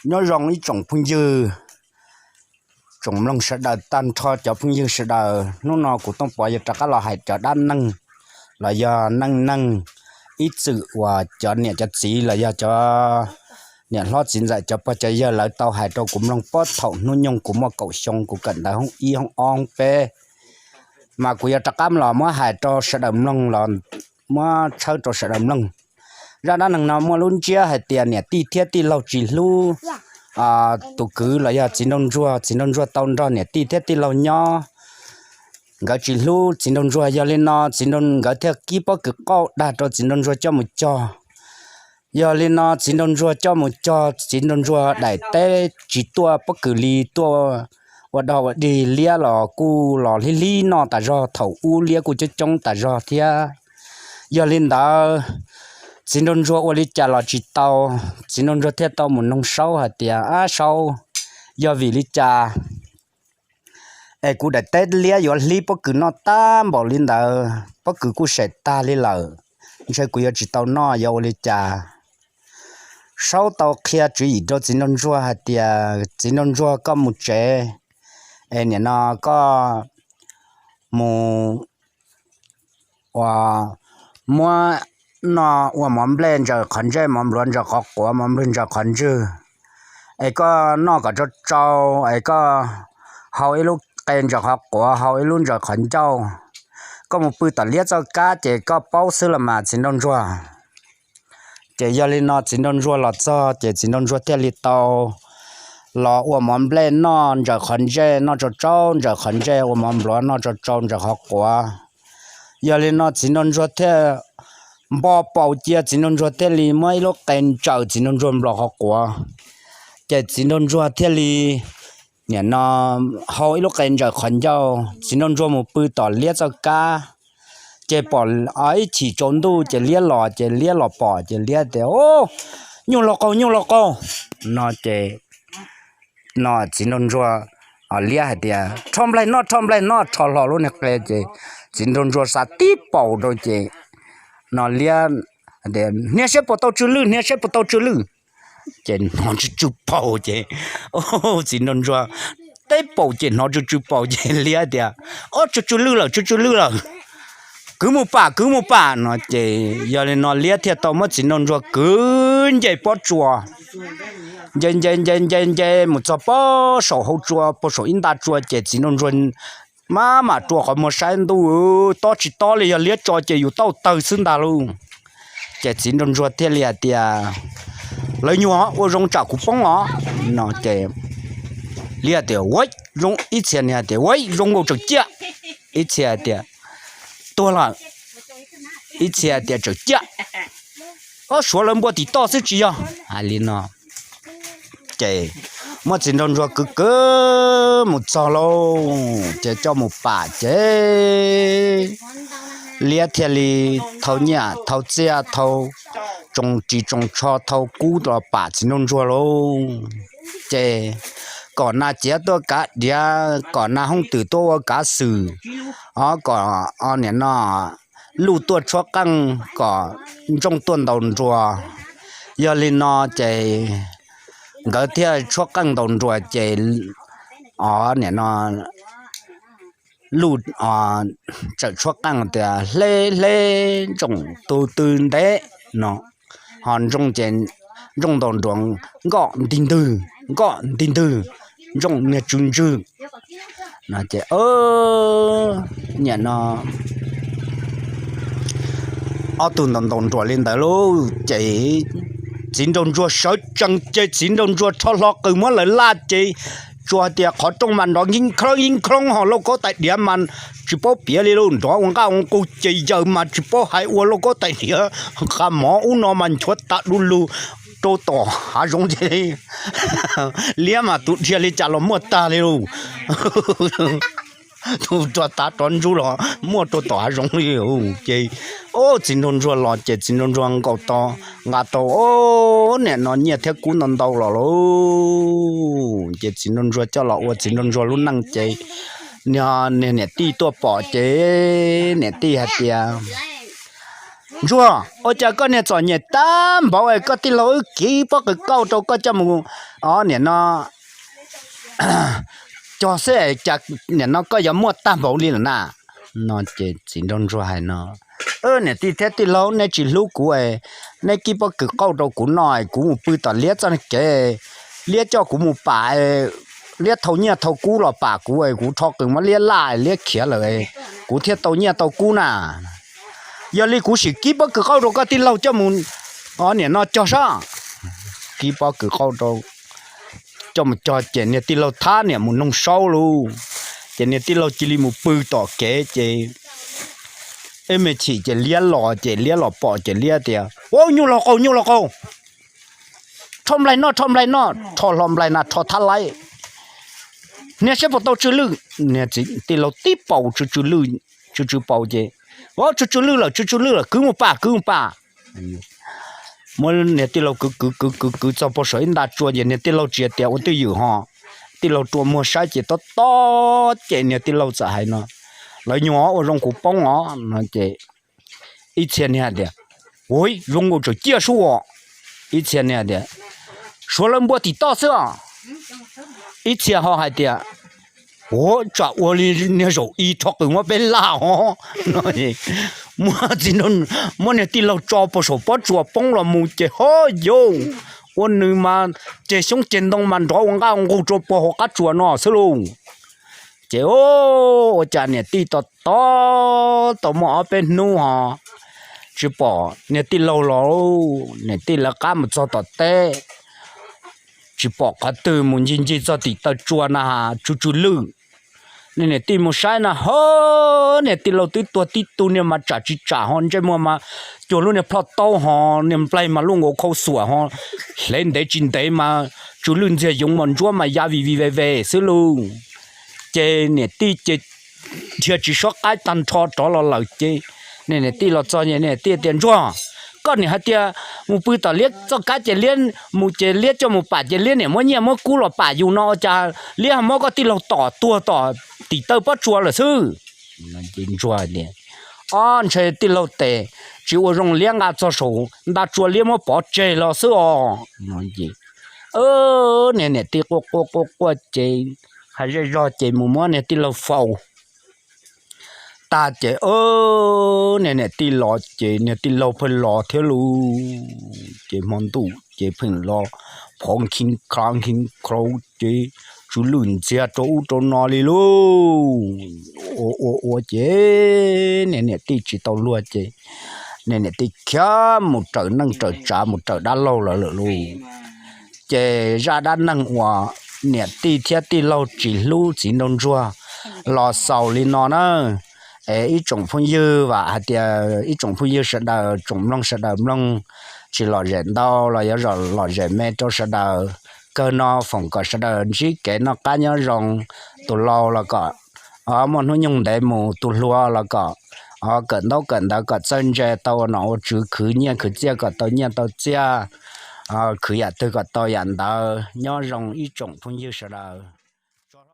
Nyob zoo ib tsoom phooj ywg, tsoom mloog sawv daws tag nrho cov phooj ywg sawv daws, hnub no kuv Tooj Pov yuav rov qab los hais cov dab neeg los yog neej neeg ib txwm uas cov niam cov txiv los yog cov niam hlob txiv ntxawm cov pog cov yawg lawv tau hais rau kuv mloog puag thaum hnub nyoog kuv muaj kaum xyoo kuv kawm ntawv hoob ib hoob ob hoob peb, mas kuv yuav rov qab los muab hais rau sawv daws mloog los muab tshawb rau sawv daws mloog. Zaj dab neeg no muaj lub ntsiab hais tias niam tij thiab tij laug tsis hlub tus kwv los yog txiv nraug ntsuag. Txiv nraug ntsuag tau nrog niam tij thiab tij laug nyob, nkawd tsis hlub txiv nraug ntsuag. Yog li no txiv nraug nkawd thiaj kib pob kws qauj dag rau txiv nraug ntsuag coj mus cog. Yog li no txiv nraug ntsuag coj mus cog, txiv nraug ntsuag daim teb tsis tuaj pob kws li, tuaj ua dog ua dig, liab los kuj los hlib hlib noj tas zog, thaum ub liab kuj coob coob tas zog thiab. Yog li ntawd, txiv nraug ntsuag ua li cas los tsis tau, txiv nraug ntsuag thiaj tau mus noog Saub hais tias, Ab Saub, yog vim li cas es kuv daim teb liab yuav hlib pob kws noj tag npaum li ntawd, pob kws kuj sem tag li lawm, ntshe kuv yuav tsis tau noj, yuav ua li cas? Saub tau qhia tswv yim rau txiv nraug ntsuag hais tias, Txiv nraug ntsuag, koj mus tsev es nim no koj mus ua, muab noj ua mov nplej ntsaws qhov ntsej, mov npluav ntsaws qhov quav, mov nplwg ntsaws qhov ntswg, es koj noj kom tsau tsau, es koj hau ib lub qe ntsaws qhov quav, hau ib lub ntsaws qhov ncauj, koj mus pw tom liab txoj kab ces koj paub xwb los mas txiv nraug ntsuag. Ces yog li no txiv nraug ntsuag los txog ces txiv nraug ntsuag thiaj li tau los ua mov nplej noj ntsaws qhov ntsej, noj tsau tsau ntsaws qhov ntsej, ua mov npluav noj tsau tsau ntsaws qhov quav. Yog li no txiv nraug ntsuag thiaj npo paus cia, txiv nraug ntsuag thiaj li muab ib lub qe ntsaws txiv nraug ntsuag nplos qhov quav. Ces txiv nraug ntsuag thiaj li nim no hau ib lub qe ntsaws qhov ncauj, txiv nraug ntsuag mus pw tom liab txoj kab. Ces pom ib chim tsaus ntuj ces liab los, ces liab los pom ces liab tias, Nyuj laug qaug, nyuj laug qaug! No ces no txiv nraug ntsuag, liab hais tias, Rho nplaig noj, rho nplaig noj! Rho hlo lub niag qe ces txiv nraug ntsuag xa tib paus rau ces no liab, Hnia seb puas tau tsw lwj, hnia seb puas tau tsw lwj! Ces hnov tsw tsw paus ces txiv nraug ntsuag teb paus ces hnov tsw tsw paus ces liab tias, Ob, tsw tsw lwj lawm, tsw tsw lwj lawm! Kwv mus pam, kwv mus pam! No ces yog li no liab thiaj tau muab txiv nraug ntsuag kwv nce pob tsua, nce nce nce nce nce mus txog pob saum hauv tsua, pob saum ib nta tsua ces txiv nraug ntsuag maj mam rua qhov muag saib ntuj, tob tsis tob li, yog liab tso ces yus tauj tawg xwb ntag lauj. Ces txiv nraug ntsuag thiaj li hais tias, Lawv nyuag ua zoo tsam kuv poob os! No ces liab tias, Ua zoo! Ib txhia hais tias, Ua zoo nkaus, tsawm ciaj! Ib txhia tias, Tuag lawm! Ib txhia tias, Tsawm ciaj! Ob, suav lawv npua tim toj xwb tsis yog! Hais li no ces muab txiv nraug ntsuag kwv kwv mus txog lauj, ces coj mus pam ces liab thiaj li thau nyiaj thau txiaj, thau tsoos ris tsoos tsho, thau kub los pam txiv nraug ntsuag lauj. Ces kom nas ciav tuaj kav diav, kom nas hooj twm tuaj ua kav xwm, o, kom nim no luj tuaj tshuab qeej kom ntsooj tuaj ntaus nruas. Yog li no ces nkawd thiaj tshuab qeej ntaus nruas ces o, nim no luj tsawm tshuab qeej tias, Hleb hleb ntsooj tus twg ntev? No ho ntsooj ces ntsooj ntaus nruas, Nkoj ntig ntwg, nkoj ntig ntwg, ntsooj niag tsw ntswg. No ces nim no ob tug ntaus ntaus nruas li ntawd lauj ces txiv nraug ntsuag sawv tsees ces txiv nraug ntsuag rho hlo qws muab lawv laj ces tsuas hais tias qhov rooj mas nrov nkib nkhlob nkib nkhlob ho lauj kaub tais diav mas tsis paub piav li lauj, nrov ua nqaj ua nqug ces yawg mas tsis paub hais ua lauj kaub tais diav, qhov mov ub no mas nchuav tas du lug rau tom hav zoov ces liab mas tus dhia li cas los muaj tag li lauj. Tus rog tav rov ntsub los muaj rau tom hav zoov li. Ces txiv nraug ntsuag los ces txiv nraug ntsuag nkaum tau, nqa tau nim no nyiaj thiab kub ntau ntau los lauj. Ces txiv nraug ntsuag coj los ua txiv nraug ntsuag lub neej ces niag niam tij tuaj pom ces niam tij hais tias, Ntsuag, ua cas koj niag txom nyem tag npaum es koj tij laug wb kiv pob kws kauj rau koj coj mus, o, nim no cog xwb es cas nim no koj yuav muaj tag npaum li lawm na? No ces txiv nraug ntsuag hais no, niam tij thiab tij laug, neb tsis hlub kuv, neb kib pob kws qauj rau kuv no, kuv mus pw tom liab txoj kev, liab coj kuv mus pam, liab thau nyiaj thau kub los pam kuv, kuv rho qws muab liab laj liab khiav lawm, kuv thiaj tau nyiaj tau kub na. Yog li kuv sim kib pob kws qauj rau koj tij laug coj mus, o, nim no cog sab. Kib pob kws qauj rau coj mus cog ces niag tij laug thab niam mus noog saub lauj. Ces niag tij laug cia li mus pw tom kev ces ib me chim ces liab los, ces liab los pom ces liab tias, Ua, nyuj laug qaug, nyuj laug qaug, rho nplaig noj, rho nplaig noj, rho hlo nplaig na, rho thab laib, niag saib puas tau tsw lwj. Niag tij laug tib paus tsw tsw lwj, tsw tsw paus ces, Ua, tsw tsw lwj lawm, tsw tsw lwj lawm, kwv mus pam, kwv mus pam. Muab niag tij laug kwv kwv kwv kwv kwv txog pem saum ib nta tsua ces niag tij laug tsis tias ua twj ywm ho, tij laug rua muag saib ces tob tob ces niag tij laug txawm hais no, Lawv nyuag ua zoo kuv poob os no ces ib txhia niag hais tias, Ua, zoo ua tseem ciaj sub os. Ib txhia niag tias, Suav lawv npua tim toj xwb os. Ib txhia ho hais tias, Ua, tsam ua li niag zaum i rho qws muab peb laj os no. Muab txiv nraug, muab niag tij laug tso pem saum pob tsuas poob los mus ces ho yau, ua nws mas ceg xyoob ceg ntoo mas nrov ua nqaj ua nqug rau pem hauv qab tsuas no xwb lauj. Ces ua cas niam tij tos tos tau muaj ob peb hnub ho tsis pom niag tij laug los, niam tij lawv qab mus txog tom teb tsis pom qhov twg, mus ncig ncig txog tim taw tsua na, tsw tsw lwj. Niag niam tij mus saib na ho, niag tij laug twb tuag tib tug, niag mas tsam tsis tsam ho ntsej muag mas cuag lub niag plhoj taub ho, niag nplaig mas luaj nkaus khau xuam ho, hlev ntev tsis ntev mas tsw lwj ntxiag yoov mos ntsuab mas ya vim vim ve ve xwb lauj. Ces niam tij ces dhia tsis sob qaib tag nrho rov los lawm ces niag niam tij los txog, niam tij tias, Ntsuag, koj niam hais tias mus pw tom liab txoj kab ces liab mus ces liab coj mus pam ces liab niam muab nyiaj muab kub los pam yus no cas liab muab koj tij laug tom tuag tom tim taw pob tsuas lawm xwb. Ntsuag tias, Ob, ntshe tij laug tes tsis ua zoo liab nqa txog saum nta tsua liab muab pov tseg los xwb os. Niag niam tij quaj quaj quaj quaj ces hais zej zog ces mus muab niag tij laug faus tag ces niag niam tij los ces niag tij laug pheej los thiab lauj. Ces hmo ntuj ces pheej los phov nkhi kha nkhi khaus ces tsw lwj ntxiag rau ub rau no li lauj. Ua ua ua ces niag niam tij tsis tau luag ces niag niam tij khiav mus raws neej raws tsav mus raws dab laug lawv lawm lauj. Ces zaj dab neeg uas niam tij thiab tij laug tsis hlub txiv nraug ntsuag los xaus li no na. Es ib tsoom phooj ywg, vam hais tias ib tsoom phooj ywg sawv daws, tsoom mloog sawv daws mloog tsis lom zem ntau los yuav lom zem me rau sawv daws. Kawg no foom kom sawv daws ntsib kev noj qab nyob zoo, tus laus los kom muaj hnub nyoog ntev mus, tus hluas los kom kawm ntaub kawm ntawv kom txawj ntse tau ua nom ua tswv, khwv nyiaj khwv txiaj kom tau nyiaj tau txiaj, khwv yam twg kom tau yam ntawd. Nyob zoo ib tsoom phooj ywg sawv daws.